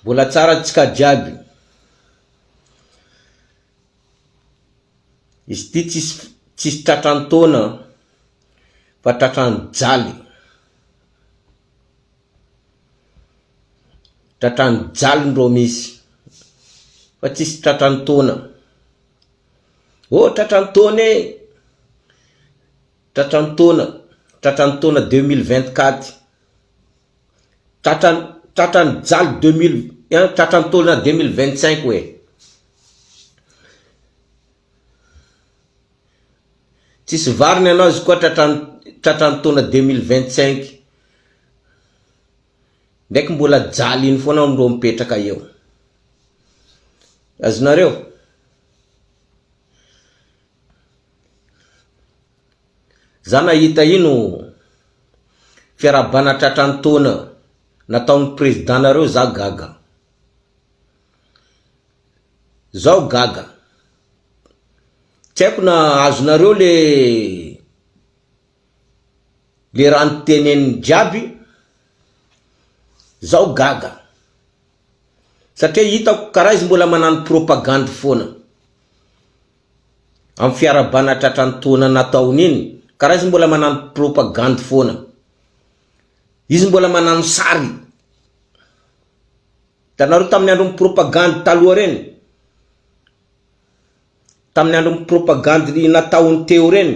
Mbola tsara tsika jiaby. Izy ity tsisy tsisy tratran'ny taona fa tratran'ny jaly. Tratran'ny jaly ndrô misy fa tsisy tratran'ny taona. Oh tratran'ny taona e! Tratran'ny taona, tratran'ny taona 2024. Tratran'ny tratran'ny jaly 2000 hein tratran'ny taona 2025 hoe. Tsisy variny anao izy koa tratran'ny tratran'ny taona 2025. Ndraiky mbola jaly iny foana ndrô mipetraka eo. Azonareo? Za nahita ino fiarahabana tratran'ny taona nataon'ny président nareo za gaga. Zaho gaga. Tsy haiko na azonareo le le raha niteneniny jiaby, zaho gaga. Satria hitako karaha izy mbola manano propagandy foana. Amin'ny fiarahabana tratran'ny taona nataony iny, karaha izy mbola manano propagandy foana. Izy mbola manano sary. Hitanareo tamin'ny andron'ny propagandy taloha reny? Tamin'ny andron'ny propagandy nataony teo reny,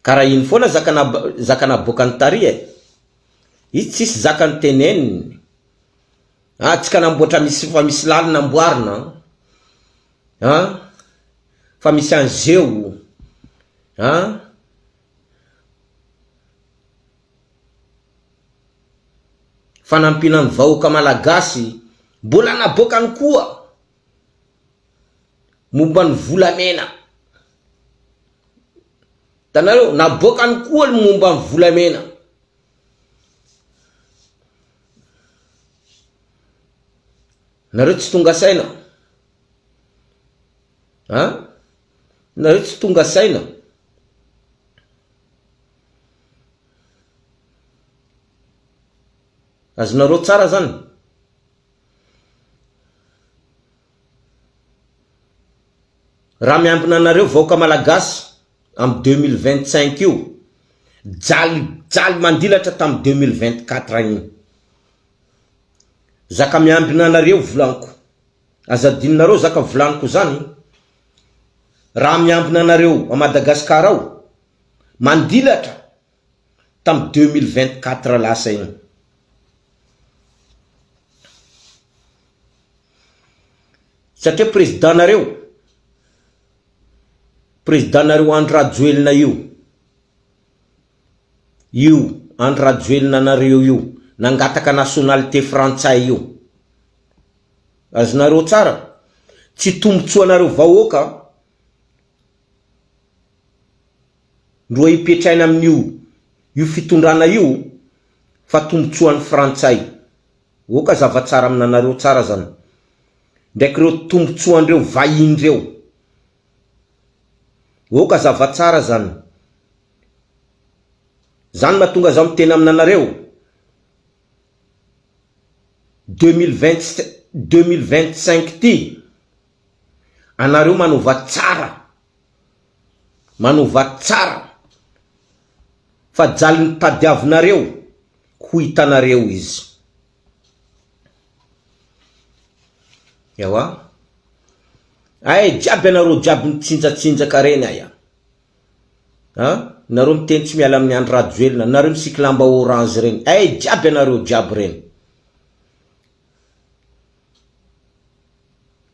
karaha iny foana zaka zaka naboakany tary e. Izy tsisy zaka noteneniny. Ah tsika namboatra misy fa misy lalina amboarina an! An! Fa misy an'zeo an! Fanampiana ny vahoaka malagasy mbola naboakany koa momba ny volamena. Hitanareo? Naboakany koa ny momba ny volamena. Nareo tsy tonga saina an! Nareo tsy tonga saina. Azonareo tsara zany? Raha miambina anareo vahoaka malagasy am 2025 io, jaly jaly mandilatra tam 2024 igny. Zaka miambina anareo volaniko. Aza adinonareo zaka volaniko zany. Raha miambina anareo a Madagascar ao, mandilatra tam 2024 lasa igny. Satria président nareo, président nareo Andry Rajoelina io, io Andry Rajoelina nareo io, nangataka nationalité frantsay io. Azonareo tsara? Tsy tombotsoanareo vahoaka ndroa hipetraina amin'io io fitondrana io fa tombotsoan'ny frantsay. Oka zava-tsara aminanareo tsara zany. Ndraiky reo tombotsoan'reo vahiny reo. Oka zava-tsara zany. Zany mahatonga zaho miteny aminanareo, 2020 2025 ty, anareo manova tsara, manova tsara, fa jalin'ny tadiavinareo ho hitanareo izy. Ewa. Ay jiaby anareo jiaby mitsinjatsinjaka reny ay a. A, nareo miteny tsy miala amin'ny Andry Rajoelina, nareo misiky lamba orange reny, ay jiaby anareo jiaby reny.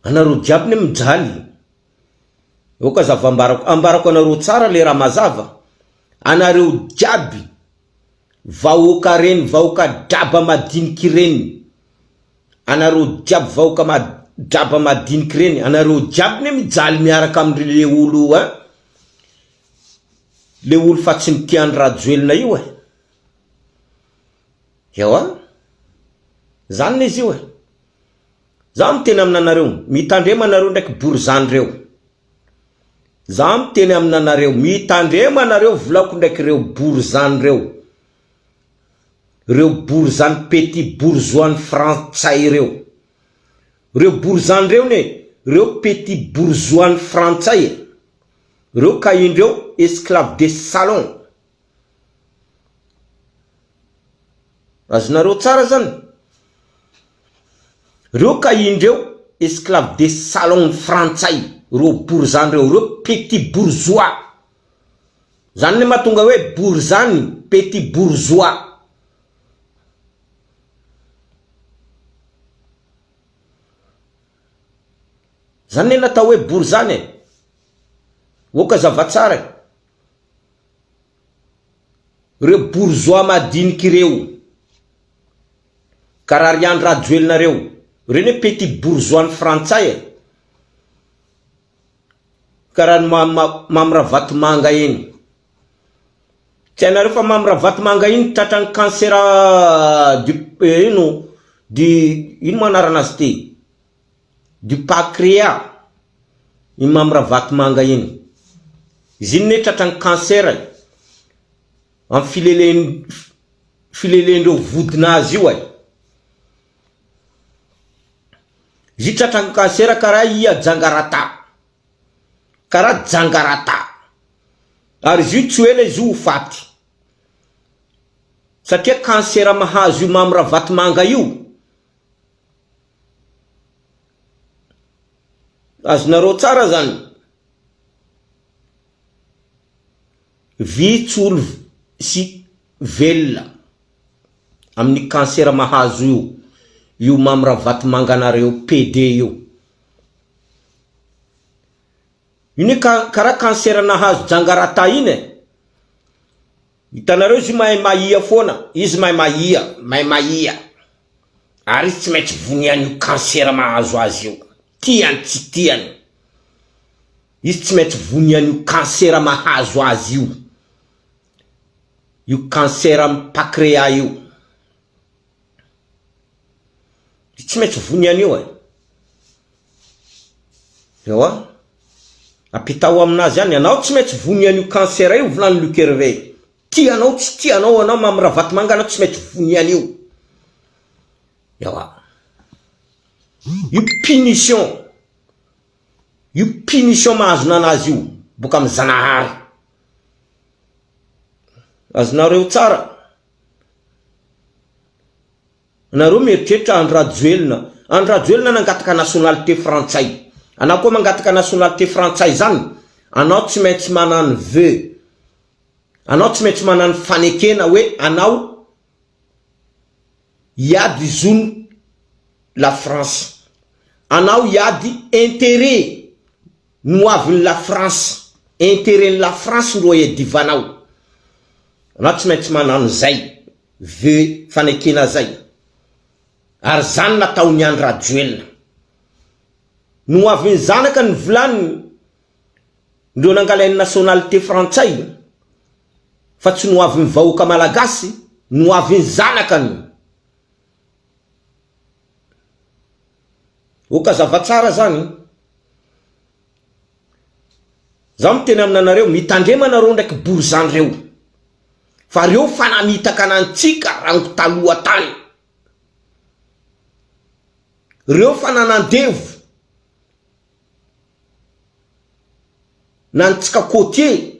Anareo jiaby ne mijaly. Aoka zava ambarako, ambarako anareo tsara le raha mazava, anareo jiaby vahoaka reny vahoaka draba madiniky reny, anareo jiaby vahoaka ma draba madiniky reny, anareo jiaby ne mijaly miaraka amindry le olo ein, le olo fa tsy mitia andry rajoelina io e, ewa, zany ne izy io e. Zaho miteny aminanareo, mitandrema anareo ndraiky borizano reo. Zaho miteny aminanareo, mitandrema anareo volako ndraiky reo borizano reo. Reo borizano petit bourgeois ny frantsay reo. Reo borizano reo ne reo petit bourgeois ny frantsay e! Reo kahindreo esclave de salon. Azonareo tsara zany? Reo kahindreo esclave de salon ny frantsay, reo borizano reo, reo petit bourgeois. Zany ne mahatonga hoe borizano petit bourgeois. Zany ne natao hoe bory zany e! Oka zava-tsara e! Reo bourgeois madiniky reo, karaha ry Andry Rajoelina reo, reo ne petit bourgeois ny frantsay e! Karaha ny Mamy Ravatomanga iny. Tsy hainareo fa Mamy Ravatomanga iny tratran'ny cancer du ino du ino moa anarana azy ity? Du pancréas iny Mamy Ravatomanga iny. Izy iny ne tratran'ny cancer e. Amin'ny filelen filelendreo vodinazy io e. Izy io tratran'ny cancer karaha i Ajangarata. Karaha Jangarata. Ary izy io tsy ho ela izy io ho faty. Satria cancer mahazo io Mamy Ravatomanga io. Azonareo tsara zany. Vitsy olo sy velona amin'ny cancer mahazo io io Mamy Ravatomanga-nareo PD io. Io ne karaha cancer nahazo Jangarata iny e. Hitanareo izy io mahay mahia foana, izy mahay mahia, mahay mahia. Ary izy tsy maintsy vonian'io cancer mahazo azy io, tiany tsy tiany. Izy tsy maintsy vonian'io cancer mahazo azy io, io cancer amin'ny pacréas io. Tsy maintsy vonian'io e. Ewa, ampitao aminazy ihany, anao tsy maintsy vonian'io cancer io volany Luc Hervé. Tianao tsy tianao anao Mamy Ravatomanga anao tsy maintsy vonian'io. Ewa. Io punition, io punition mahazo nanazy io, boka amin'ny Zanahary. Azonareo tsara. Nareo mieritreritra Andry Rajoelina, Andry Rajoelina nangataka nationalité frantsay, anao koa mangataka nationalité frantsay zany, anao tsy maintsy manano vœux, anao tsy maintsy manano fanekena hoe anao hiady zon la France, anao hiady interet ny ho avin'ny la France, interet ny la France no iadivanao, anao tsy maintsy manano zay. Ve fanekena zay? Ary zany nataon'i Andry Rajoelina. Nohavin'ny zanaka ny vilaniny ndreo nangalainy nationalité frantsay fa tsy nohavin'ny vahoaka malagasy, nohavin'ny zanakany. Ok zava tsara zany. Zaho miteny aminanareo, mitandrema nareo ndraiky borizano reo. Fa reo fa namitaka anantsika rango taloha tany. Reo fa nanandevo nantsika côtier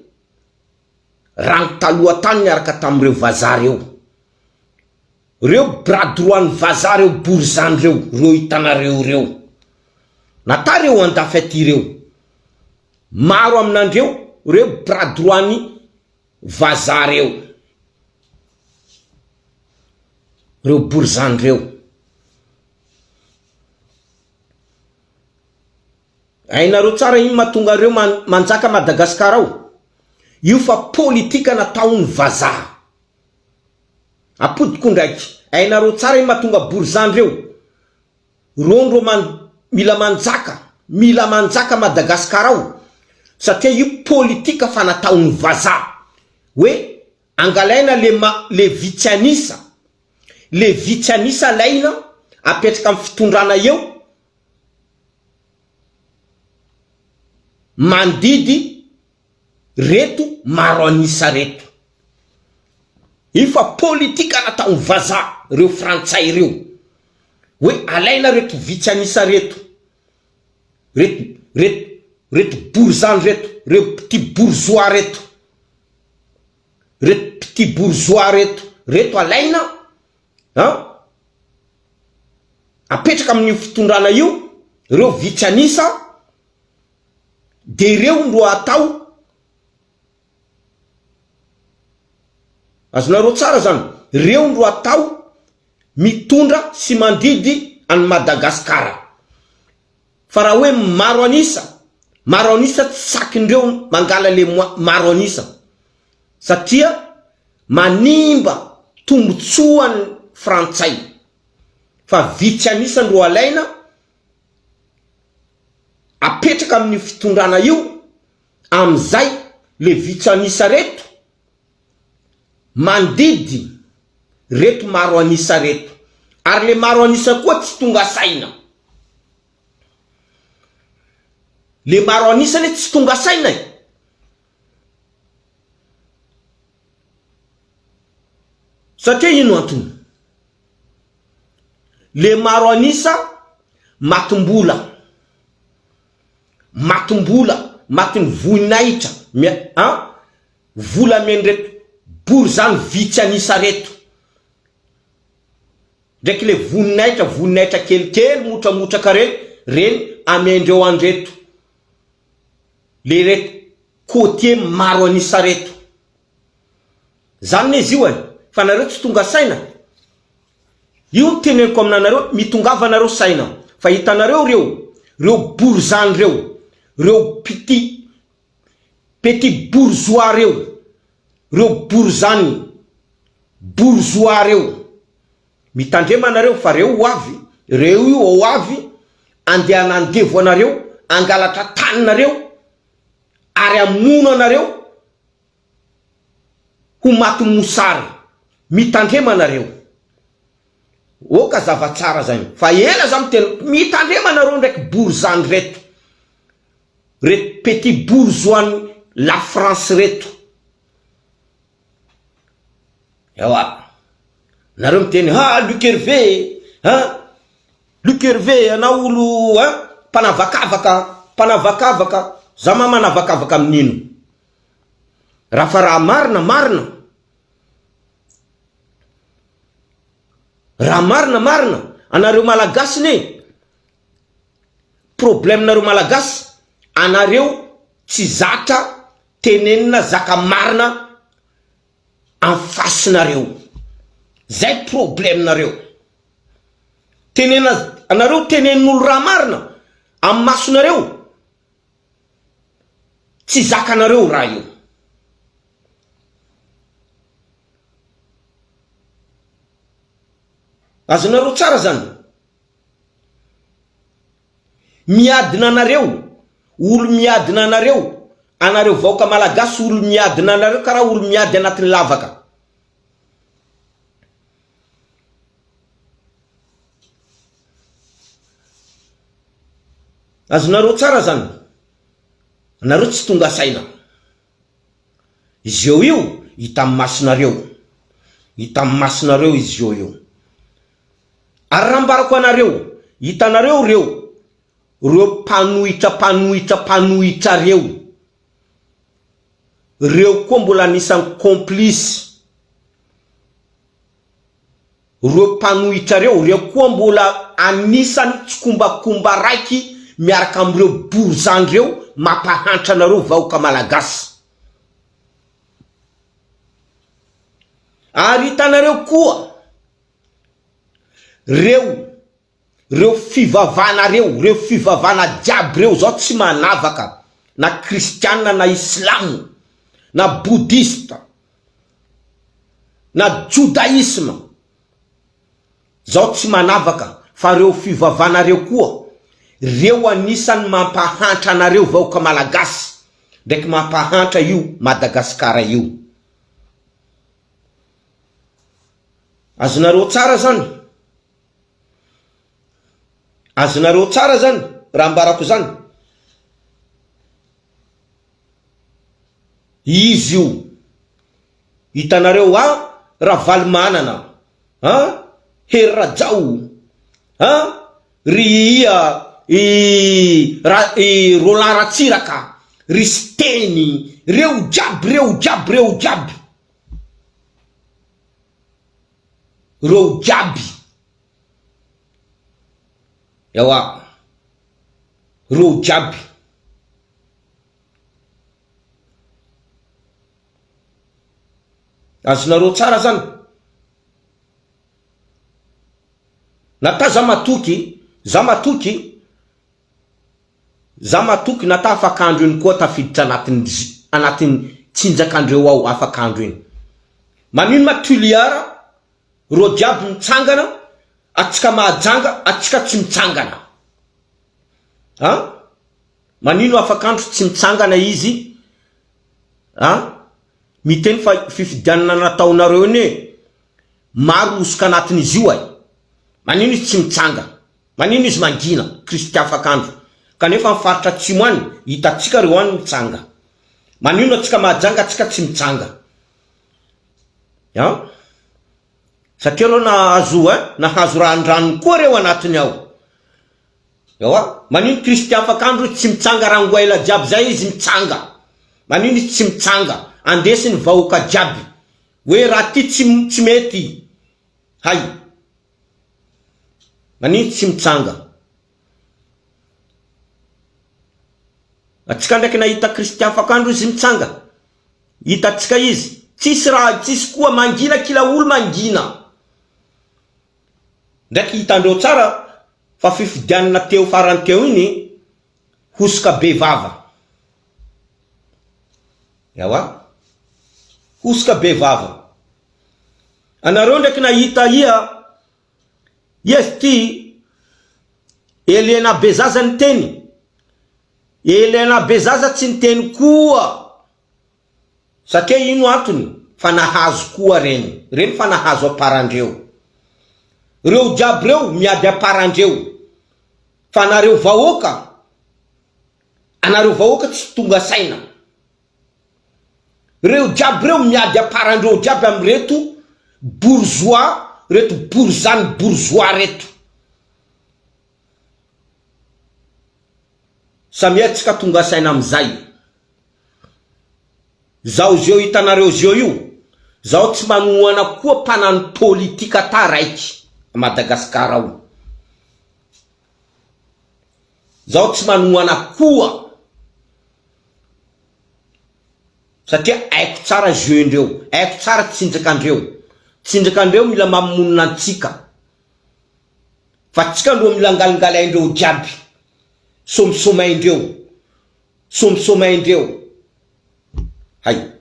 rango taloha tany niaraka tamin'ireo vazaha reo. Reo bras droit ny vazaha reo borizano reo, reo hitanareo reo. Nata reo andafy aty reo. Maro aminandreo reo bras droit ny vazaha reo. Reo borizano reo. Hainareo tsara ino mahatonga reo manjaka Madagascar ao. Io fa politika nataony vazaha. Apodiko ndraiky. Hainareo tsara ino mahatonga borizano reo. Reo ndreo mila manjaka, mila manjaka Madagascar ao satria io politika fa nataon'ny vazaha hoe angalaina le ma le vitsy an'isa, le vitsy an'isa alaina apetraka amin'ny fitondrana eo mandidy reto maro an'isa reto. Io fa politika nataon'ny vazaha reo frantsay reo. Hoe alaina reto vitsy an'isa reto, reto reto reto borizano reto, reo petit bourgeois reto, reto petit bourgeois reto, reto alaina an, apetraka amin'io fitondrana io, reo vitsy an'isa, de ireo no atao Azonareo tsara zany, reo ndro atao mitondra sy mandidy an'i Madagascar. Fa raha hoe maro an'isa, maro an'isa tsy sakindreo mangala le maro an'isa. Satria manimba tombotsoan'ny frantsay. Fa vitsy an'isa ndro alaina apetraka amin'io fitondrana io Amizay le vitsy an'isa reto mandidy reto maro an'isa reto. Ary le maro an'isa koa tsy tonga saina. Le maro an'isa anie tsy tonga saina e. Satria ino antony? Le maro an'isa matim-bola. Matim-bola, matin'ny voninahitra, mia an, vola amen'ireto borizano vitsy an'isa reto. Ndraiky le voninahitra, voninahitra kelikely motramotraka reny, reny amendreo an'ireto, le reto côtier maro an'isa reto. Zany ne izy io e, fa nareo tsy tonga saina. Io no teneniko aminanareo, mitongava nareo saina, fa hitanareo reo, reo borizano reo, reo petit, petit bourgeois reo, reo borizany bourgeois reo, mitandrema nareo fa reo ho avy, reo io ho avy andeha hanandevo anareo, hangalatra taninareo, ary hamono anareo, ho maty mosary. Mitandrema nareo. Oka zava-tsara zany. Fa ela za miteny mitandrema nareo ndraiky borizano reto. Reto petit bourgeois ny la France reto. Ewa. Nareo miteny ha Luc Hervé ha Luc Hervé anao olo ha mpanavakavaka mpanavakavaka za ma manavakavaka amin'ino? Raha fa raha marina marina, raha marina marina, anareo malagasy ne, problème nareo malagasy, anareo tsy zatra tenenina zaka marina en face nareo, zay problème nareo, tenena anareo tenenin'olo raha marina amy masonareo, Tsy zakanareo raha io. Azonareo tsara zany. Miadina anareo, olo miadina anareo, anareo vahoaka malagasy olo miadina anareo karaha olo miady anatin'ny lavaka. Azonareo tsara zany, nareo tsy tonga saina. Izy eo io hita amin'ny masonareo, hita amin'ny masonareo izy eo io. Ary raha ambarako anareo, hitanareo reo, reo mpanohitra mpanohitra mpanohitra reo, reo koa mbola anisan'ny complice. Reo mpanohitra reo, reo koa mbola anisany tsikombakomba raiky miaraka amreo borizano reo mampahantra anareo vahoka malagasy. Ary hitanareo koa reo reo fivavahana reo, reo fivavahana jiaby reo zao tsy manavaka na kristiana na islamo na boudiste na jodaisme zao tsy manavaka fa reo fivavahana reo koa reo anisany mampahantra anareo vahoaka malagasy ndraiky mampahantra io Madagascar io. Azonareo tsara zany? Azonareo tsara zany raha ambarako zany? Izy io. Hitanareo a Ravalomanana a Hery Rajao. An! Ry ia i ra i Roland Ratsiraka, ry Siteny, reo jiaby reo jiaby reo jiaby. Reo jiaby. Ewa. Reo jiaby. Azonareo tsara zany? Nata za matoky, za matoky, za matoky nata afak'andro iny koa tafiditra anatin'ny anatin'ny tsinjakandreo ao afak'andro iny. Manino ma Tuliar reo jiaby mitsangana, atsika Mahajanga atsika tsy mitsangana? An? Manino afak'andro tsy mitsangana izy an? Miteny fa fifidianana nataonareo iny e! Maro hosoka anatin'izy io ay! Manino izy tsy mitsanga? Manino izy mangina? Christian Fakandro. Kanefa ny faritra atsimo any, hitantsika reo any mitsanga. Manino atsika Mahajanga atsika tsy mitsanga? An? Satria reo nahazo ein, nahazo ranondranony koa reo anatiny ao. Ewa, manino Christian Fakandro izy tsy mitsanga rangoela jiaby zay izy mitsanga. Manino izy tsy mitsanga? Andesiny vahoaka jiaby. Hoe raha ty tsy tsy mety hay. Manino tsy mitsanga. Atsika ndraiky nahita Christian Fakandro izy mitsanga. Hitatsika izy. Tsisy raha tsisy koa mangina kila olo mangina. Ndraiky hitandreo tsara fa fifidianana teo farany teo iny hosoka be vava. Ewa. Hosoka be vava. Anareo ndraiky nahita ia ia izy ty Elena Bezaza niteny. Elena Bezaza tsy niteny koa. Satria ino antony? Fa nahazo koa reny. Reny fa nahazo aparandreo. Reo jiaby reo miady aparandreo. Fa nareo vahoaka, anareo vahoaka tsy tonga saina. Reo jiaby reo miady aparandreo jiaby amin'ireto bourgeois, reto borizan'ny bourgeois reto. Samia tsika tonga saina amizay. Zao zeo hitanareo zeo io, zaho tsy manohana koa mpanano politika ta raiky a Madagascar ao. Zaho tsy manohana koa satria haiko tsara jeu ndreo, haiko tsara tsinjakandreo, tsinjakandreo mila mamonona antsika fa tsika ndreo mila angalingalaindreo jiaby, somisomaindreo. Somisomaindreo. Hay.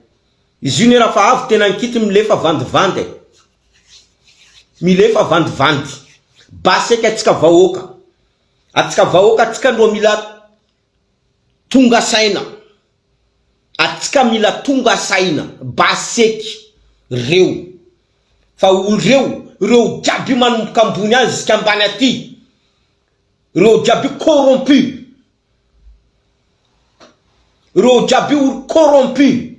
Izy io ne raha fa avy tena ankitiny milefa vandivandy e. Milefa vandivandy. Basy eky atsika vahoaka. Atsika vahoaka atsika ndro mila tonga saina. Atsika mila tonga saina. Basy eky reo. Fa olo reo, reo jiaby io manomboka ambony any ziska ambany aty. Reo jiaby io corrompu. Reo jiaby io olo corrompu.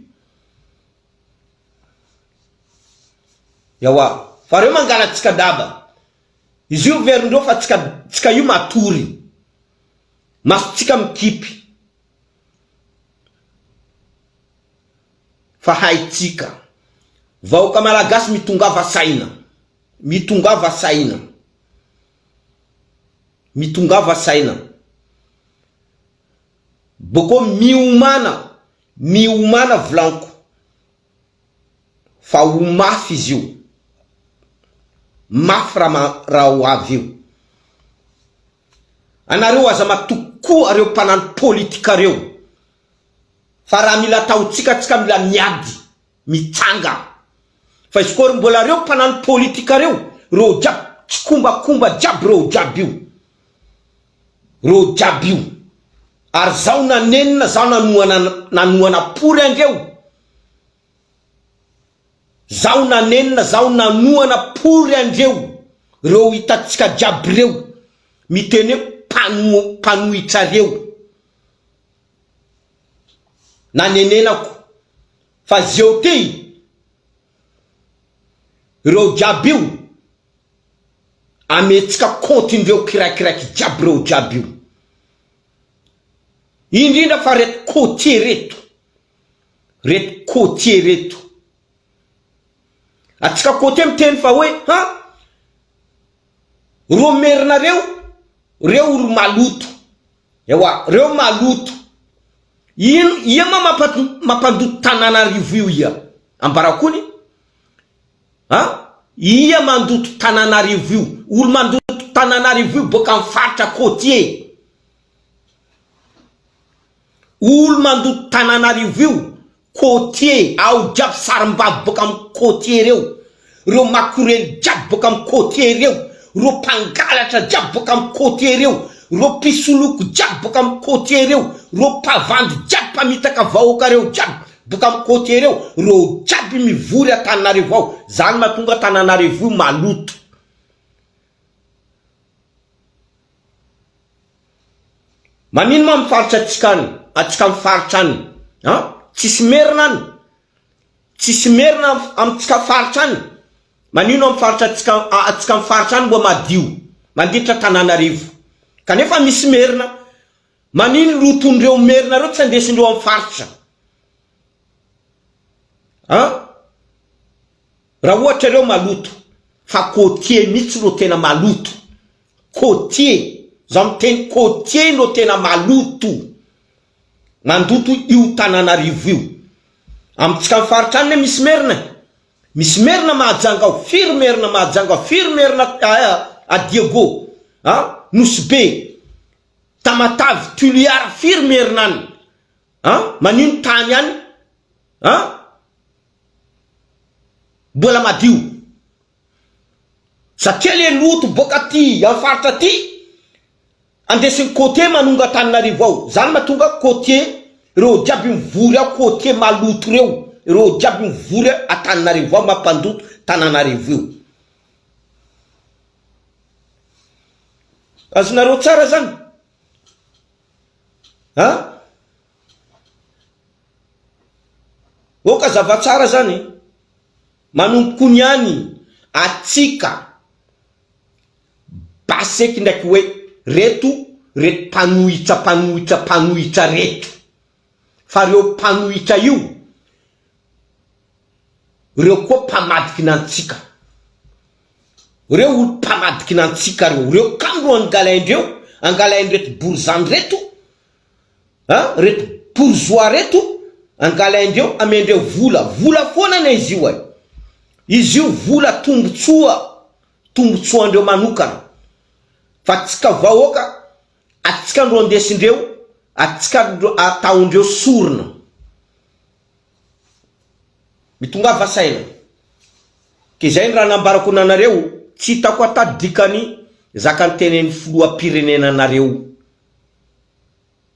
Ewa, fa reo mangala tsika daba. Izy io verindreo fa tsika tsika io matory. Masotsika mikipy. Fa haitsika. Vahoaka malagasy mitongava saina. Mitongava saina. Mitongava saina. Boko miomàna, miomàna volaniko fa ho mafy izy io. Mafy raha raha ho avy io. Anareo aza matoky koa reo mpanano politika reo fa raha mila ataontsika tsika mila miady. Mitsanga. Fa izy koa ry mbola reo mpanano politika reo, reo jiaby tsikombakomba jiaby reo jiaby io. Reo jiaby io. Ary zaho nanenina zaho nanohana nanohana pory andreo. Zaho nanenina zaho nanohana pory andreo. Reo hitantsika jiaby reo. Miteny hoe mpano mpanohitra reo. Nanenenako. Fa zeo ty ireo jiaby io. Ametsika compte-ndreo kiraikiraiky jiaby reo jiaby io. Indrindra fa reto côtier reto. Reto côtier reto. Atsika côtier miteny fa hoe ha! Reo merina reo, reo olo maloto. Ewa, reo maloto. Ino, ia ma mampandoto tananarivo io ia? Ambarako ony. A! Ia mandoto tananarivo io? Olo mandoto tananarivo io boaka am faritra côtier. Olo mandoto tananarivo io côtier ao jiaby sarimbavy boaka am côtier reo, reo makorely jiaby boaka am côtier reo, reo mpangalatra jiaby boaka am côtier reo, reo mpisoloko jiaby boaka am côtier reo, reo mpavandy jiaby mpamitaka vahoaka reo jiaby Boka am côtier reo, reo jiaby mivory Antananarivo ao, zany mahatonga Antananarivo io maloto. Manino ma am faritra atsika any, atsika am faritra any an, tsisy merina any, tsisy merina amitsika faritra any, manino am faritra atsika atsika am faritra any mbo madio, manditra Antananarivo, kanefa misy merina, Manino loton'ireo merina reo tsy andesindreo am faritra an! Raha ohatra reo maloto fa côtier mitsy no tena maloto, côtier, za miteny côtier no tena maloto, mandoto io tananarivo io, amitsika am faritra any ne misy merina e, misy merina mahajanga ao, firy merina mahajanga ao, firy merina a Diego an, nosy be, Tamatave Tuliar firy merina any an manino tany any an mbola madio satria le loto boaka aty am faritra aty andesin'ny côtier manonga Antananarivo ao zany mahatonga côtier reo jiaby mivory ao côtier maloto reo reo jiaby mivory Antananarivo ao mampandoto Tananarivo io. Azonareo tsara zany? An? Ok azava tsara zany, manomboko niany atsika baseky ndraiky hoe reto reto mpanohitra mpanohitra mpanohitra reto, fa reo mpanohitra io Reo koa mpamadikina antsika. Reo olo mpamadikina antsika reo. Reo kamo ro angalaindreo, angalain'ireto borizano reto, a, reto bourgeois reto, angalaindreo amendreo vola. Vola foana anie izy io e. Izy io vola tombotsoa, tombotsoandreo manokana. Fa tsika vahoaka, atsika ndro andesindreo, atsika ndro ataondreo sorona. Mitongava saina. Ke zay ny raha nambarako nanareo, tsy hitako ata dikany zaka nitenen'ny filoham-pirenenanareo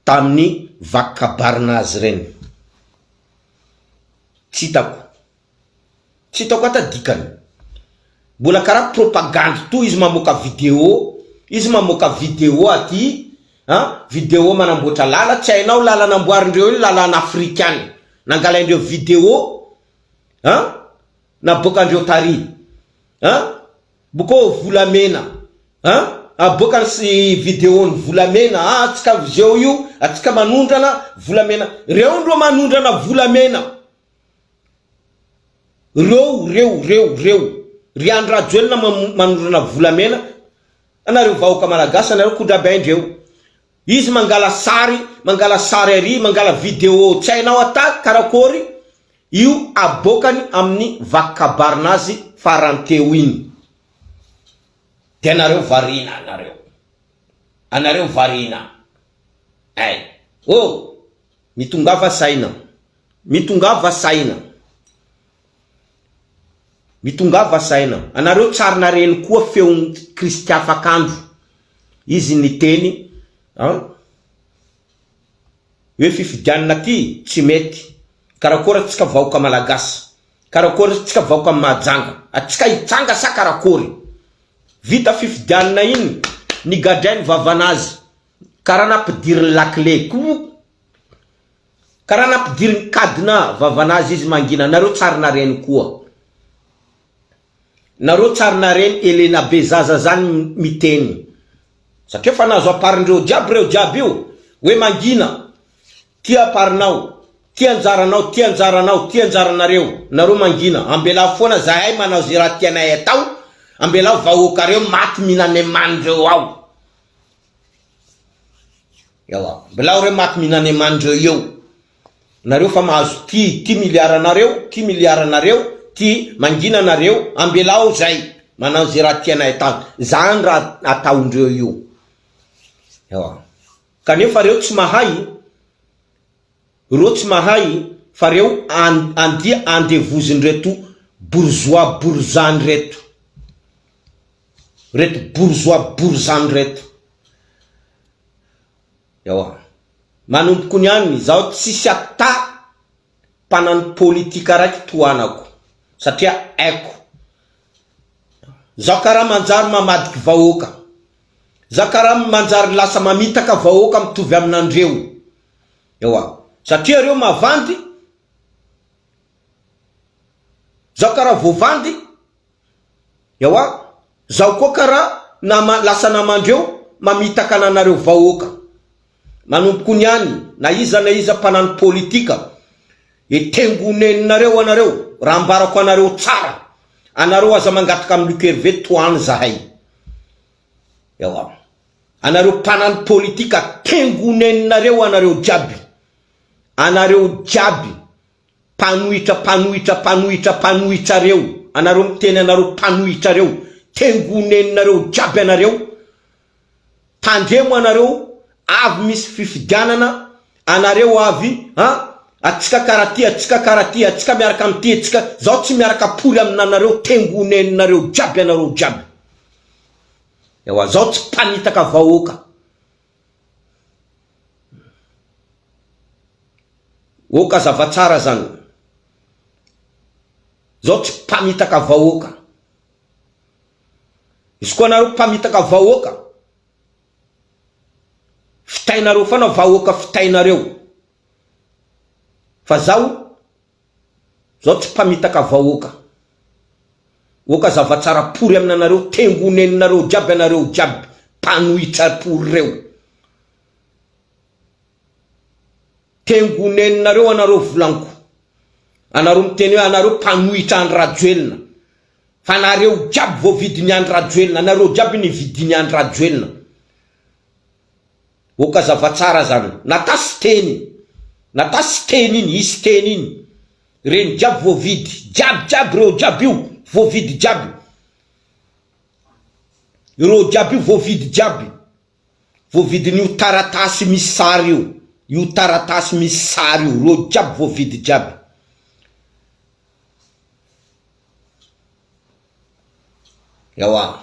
tamin'ny vaky kabarinazy reny. Tsy hitako. Tsy hitako ata dikany. Mbola karaha propagandy toa izy mamoaka video, izy mamoaka video aty an, video manamboatra lala, tsy hainao lalana amboarindreo iny lalana afrikana, nangalaindreo video an, naboakandreo tary an, bokeo volamena an, aboakany sy video ny volamena an, atsika zeo io, atsika manondrana volamena, reo ndro manondrana volamena. Reo reo reo reo ry Andry Rajoelina manorana volamena anareo vahoaka malagasy anareo kodrabaindreo izy mangala sary mangala sary ary mangala video tsy hainao ata karakory io abokany amin'ny vaky kabarinazy farany teo iny de anareo variana anareo anareo variana ay oh mitongava saina Mitongava saina. Mitongava saina. Anareo tsary nareno koa feon'i Christian Fakandro. Izy niteny an hoe fifidianana ty tsy mety. Karakôry atsika vahoaka malagasy. Karakôry atsika vahoaka Mahajanga. Atsika hitsanga sa karakôry. Vita fifidianana iny, nigadrainy vavanazy. Karaha nampidiriny lakile. Ko. Karaha nampidiriny cadena vavanazy izy mangina nareo tsary nareno koa. Nareo tsary nareny Elena be zaza zany miteny satria fa nahazo aparindreo jiaby reo jiaby io hoe mangina ty aparinao ty anjaranao ty anjaranao ty anjaranareo nareo mangina ambelao foana zahay manao ze raha tianay atao ambelao vahoaka reo maty minanemandreo ao Ewa, mbilao reo maty minanemandreo eo Nareo fa mahazo ty ty milliard nareo ty milliard nareo ty mangina nareo ambelao zay manao ze raha tianay atao zany raha ataondreo io ewa kanefa reo tsy mahay reo tsy mahay fa reo andia andevozinreto bourgeois bourgeois reto reto bourgeois bourgeois reto Ewa. Manomboko ny any zaho tsisy ata mpanano politika raiky tohanako satria aiko zaho karaha manjary mamadiky vahoaka zaho karaha manjary lasa mamitaka vahoaka mitovy aminandreo ewa satria reo mavandy zaho karaha voavandy Ewa, zaho koa karaha nama lasa namandreo mamitaka ananareo vahoaka. Manomboko niany na iza na iza mpanano politika etengoneninareo anareo raha ambarako anareo tsara anareo aza mangataka am Luc Hervé tohano zahay. Ewa, anareo mpanano politika tengoneninareo anareo jiaby anareo jiaby Mpanohitra mpanohitra mpanohitra mpanohitra reo anareo miteny anareo mpanohitra reo tengoneninareo jiaby anareo tandremo anareo avy misy fifidianana anareo avy an atsika kara ty atsika kara ty atsika miaraka amity atsika zaho tsy miaraka pory aminanareo tengoneninareo jiaby anareo jiaby ewa zaho tsy mpanitaka vahoaka Ok azava tsara zany. Zao tsy mpamitaka vahoaka. Izy koa nareo mpamitaka vahoaka, fitainareo foana vahoaka fitainareo. Fa zaho, zao tsy mpamitaka vahoaka. Ok azava tsara pory aminanareo tengoneninareo jiaby anareo jiaby mpanohitra pory reo. Tengoneninareo anareo volaniko. Anareo miteny hoe anareo mpanohitra Andry Rajoelina. Fa nareo jiaby voavidin'i Andry Rajoelina, nareo jiaby nividin'i Andry Rajoelina. Ok azava tsara zany. Nata Siteny. Nata Siteny iny, i Siteny iny. Reny jiaby voavidy. Jiaby jiaby reo jiaby io voavidy jiaby. Ireo jiaby io voavidy jiaby. Voavidin'io taratasy misy sary io, io taratasy misy sary io, reo jiaby voavidy jiaby. Ewa,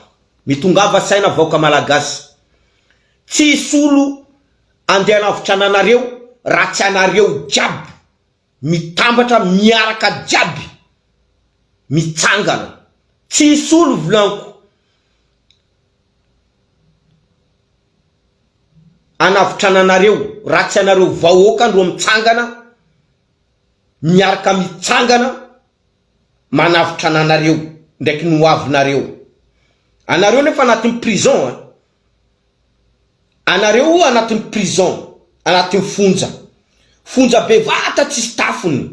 mitongava saina vahoaka malagasy, tsy hisy olo andeha hanavotra ananareo raha tsy anareo jiaby mitambatra miaraka jiaby mitsangana, tsy hisy olo volaniko. Hanavotrana anareo raha tsy anareo vahoaka ndro mitsangana miaraka mitsangana manavotrana anareo ndraiky ny hoavinareo anareo nefa anatin'ny prison an anareo anatin'ny prison anatin'ny fonja fonja bevata tsisy tafony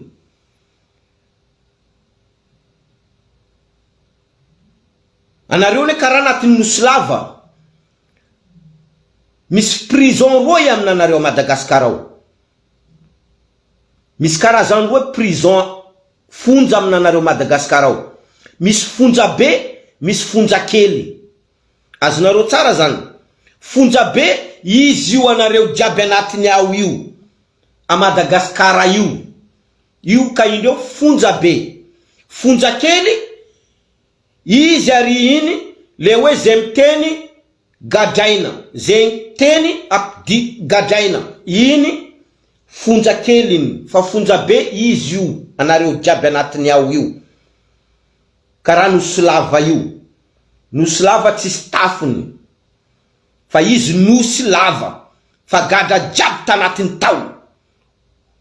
Anareo anie karaha anatin'ny nosy lava. Misy prison roa amina anareo a Madagascar ao. Misy karazany roa prison fonja amina anareo Madagascar ao. Misy fonja be, misy fonja kely. Azonareo tsara zany. Fonja be izy io anareo jiaby anatiny ao io. A Madagascar io. Io ka indreo fonja be. Fonja kely izy ary iny le hoe ze miteny gadraina ze teny ampidi gadraina iny fonja kely iny fa fonja be izy io anareo jiaby anatiny ao io karaha nosy lava io nosy lava tsisy tafony fa izy nosy lava fa gadra jiaby tanatiny tao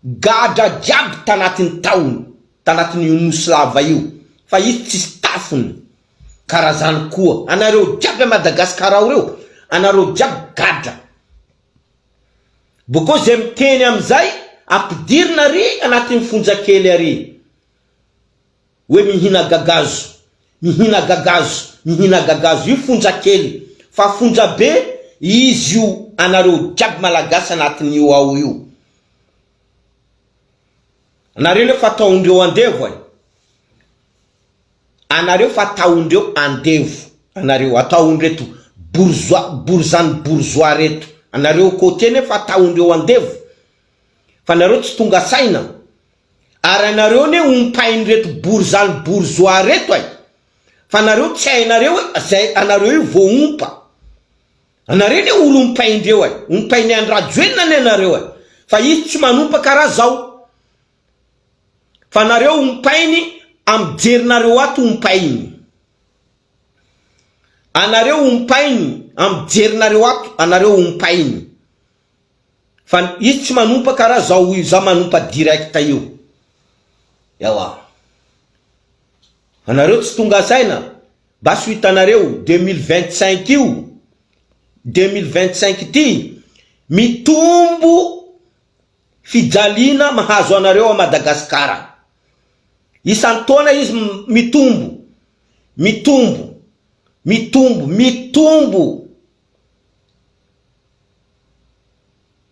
Gadra jiaby tanatin'ny taony, tanatin'io nosy lava io, fa izy tsisy tafony. Karaha zany koa anareo jiaby a Madagascar ao reo, anareo jiaby gadra. Bokeo zay miteny amizay ampidirina ary anatin'ny fonja kely ary hoe mihina gagazo, mihina gagazo, mihina gagazo io fonja kely fa fonja be izy io anareo jiaby malagasy anatin'io ao io. Anareo nefa ataondreo andevo e. Anareo fa ataondreo andevo anareo ataondreto bourgeois bourgeois bourgeois reto anareo côtier nefa ataondreo andevo fa nareo tsy tonga saina ary anareo anie ompain'ireto bourgeois bourgeois reto e fa nareo tsy hainareo hoe zay anareo io voaompa anareo anie olo ompaindreo e ompain'i Andry Rajoelina anie anareo e fa izy tsy manompa karaha zao Fa nareo ompainy am jerinareo ato ompainy. Anareo ompainy am jerinareo ato anareo ompainy. Fa izy tsy manompa karaha zao io za manompa direct io. Ewa. Anareo tsy tonga saina basy ho hitanareo 2025 io 2025 ity mitombo Fijaliana mahazo anareo ao Madagascar. Isan-taona izy mitombo, mitombo, mitombo, mitombo.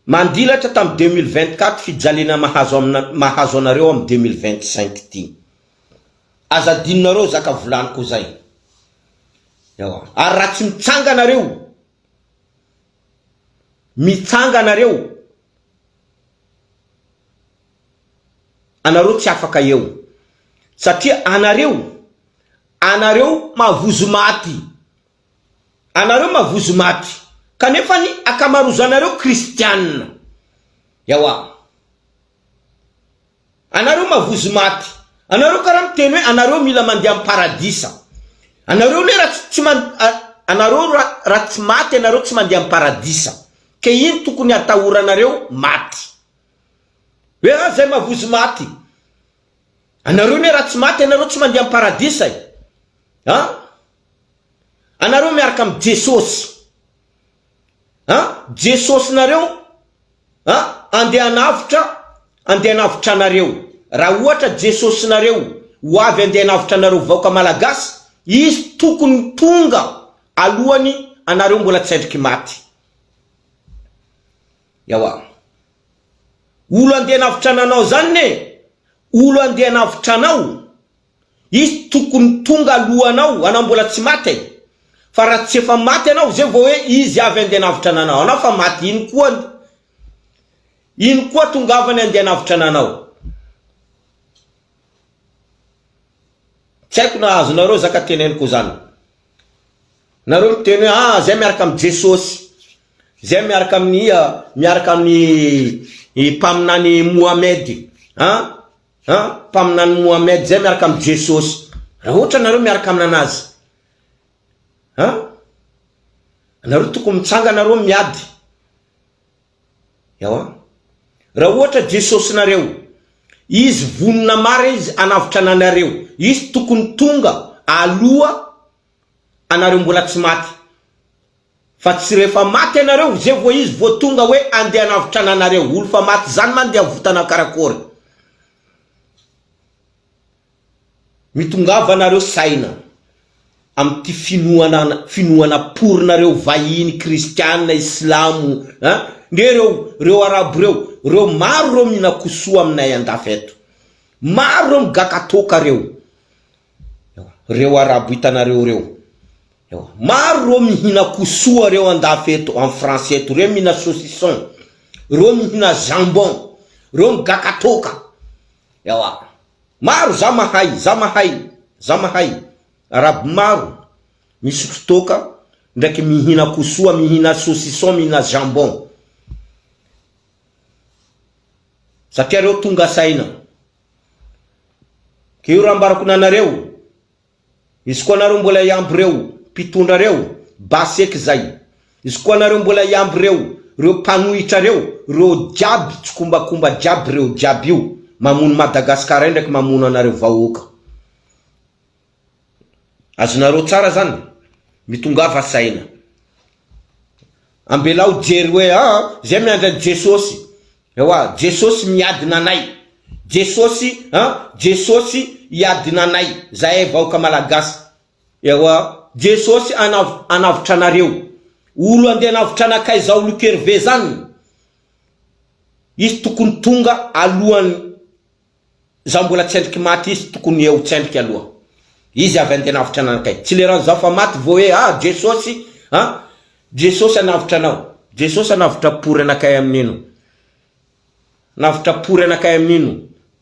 Mandilatra tamin'ny 2024 fijaliana mahazo amina mahazo anareo amin'ny 2025 ity. Aza adinonareo zaka volaniko zay. Ewa. Ary raha tsy mitsanga nareo, mitsanga nareo, Anareo tsy afaka eo satria anareo anareo mavozo maty anareo mavozo maty kanefa ny akamarozanareo kristianina ewa anareo mavozo maty anareo karaha miteny hoe anareo mila mandeha am paradisa anareo ne raha tsy man anareo raha tsy maty anareo tsy mandeha am paradisa Ke ino tokony atahoranareo maty? Hoe ah zay mavozo maty. Anareo ne raha tsy maty anareo tsy mandeha am paradisa e. An? Anareo miaraka am Jesosy. An? Jesosinareo an andeha hanavotra andeha hanavotra anareo. Raha ohatra Jesosinareo ho avy andeha hanavotra anareo vahoaka malagasy, izy tokony tonga alohany anareo mbola tsy endriky maty. Ewa. Olo andeha hanavotra ananao zany ne, olo andeha hanavotra anao, izy tokony tonga alohanao, anao mbola tsy maty e. Fa raha tsy efa maty anao zay vao hoe izy avy andeha hanavotra ananao, anao fa maty ino koa ino koa tongavany andeha hanavotra ananao. Tsy haiko na azonareo zaka teneniko zany. Nareo miteny hoe ah zay miaraka amin'i Jesosy, zay miaraka amin'ny ia, miaraka amin'ny mpaminany Mohamed, an, an, mpaminany Mohamed, zay miaraka amin'i Jesosy. Raha ohatra nareo miaraka aminanazy, an, nareo tokony mitsangana nareo miady. Ewa. Raha ohatra Jesosinareo, Izy vonona marina Izy hanavotra ananareo, Izy tokony tonga aloha anareo mbola tsy maty. Fa tsy rehefa maty ianareo zay vao Izy vao tonga hoe andeha hanavotra ananareo. Olo fa maty zany ma andeha avotana karakory? Mitongava nareo saina amin'ity finoana finoana porinareo vahiny kristiana islamo an! Ndre reo reo arabo reo reo maro reo mihina kosoa aminay andafy eto maro reo migaka toaka reo reo arabo hitanareo reo maro reo mihina kosoa reo andafy eto en France eto reo mihina saucisson reo mihina jambon reo migaka toaka ewa Maro za mahay, za mahay, za mahay arabo maro misotro toaka ndraiky mihina kosoa, mihina saucisson, mihina jambon. Satria reo tonga saina. Ke io raha ambarako nanareo. Izy koa nareo mbola hiamby reo mpitondra reo basy eky zay izy koa nareo mbola hiamby reo reo mpanohitra reo reo jiaby tsikombakomba jiaby reo jiaby io mamono Madagascar io ndraiky mamono anareo vahoaka. Azonareo tsara zany? Mitongava saina. Ambelao jery hoe aa zay miandry an'i Jesosy. Ewa, Jesosy miadina anay. Jesosy a, Jesosy hiadina anay, zahay vahoaka Malagasy. Ewa, Jesosy anav anavotra anareo. Olo andeha anavotra anakay zao Luc Hervé zany, izy tokony tonga alohan'ny Zaho mbola tsendriky maty izy tokony eo tsendriky aloha izy avy andeha anavotra anakay tsy leran zaho fa maty vao hoe ah Jesosy ah Jesosy anavotra anao Jesosy anavotra pory anakay amin'ino anavotra pory anakay amin'ino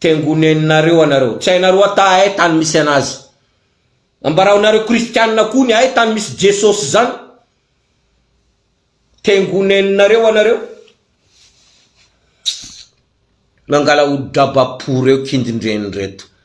tengoneninareo anareo tsy hainareo ata ay tany misy anazy ambaraonareo kristianina koa ny ay tany misy Jesosy zany Tengoneninareo anareo. Mangala hodi-drabapo reo kindindreny reto.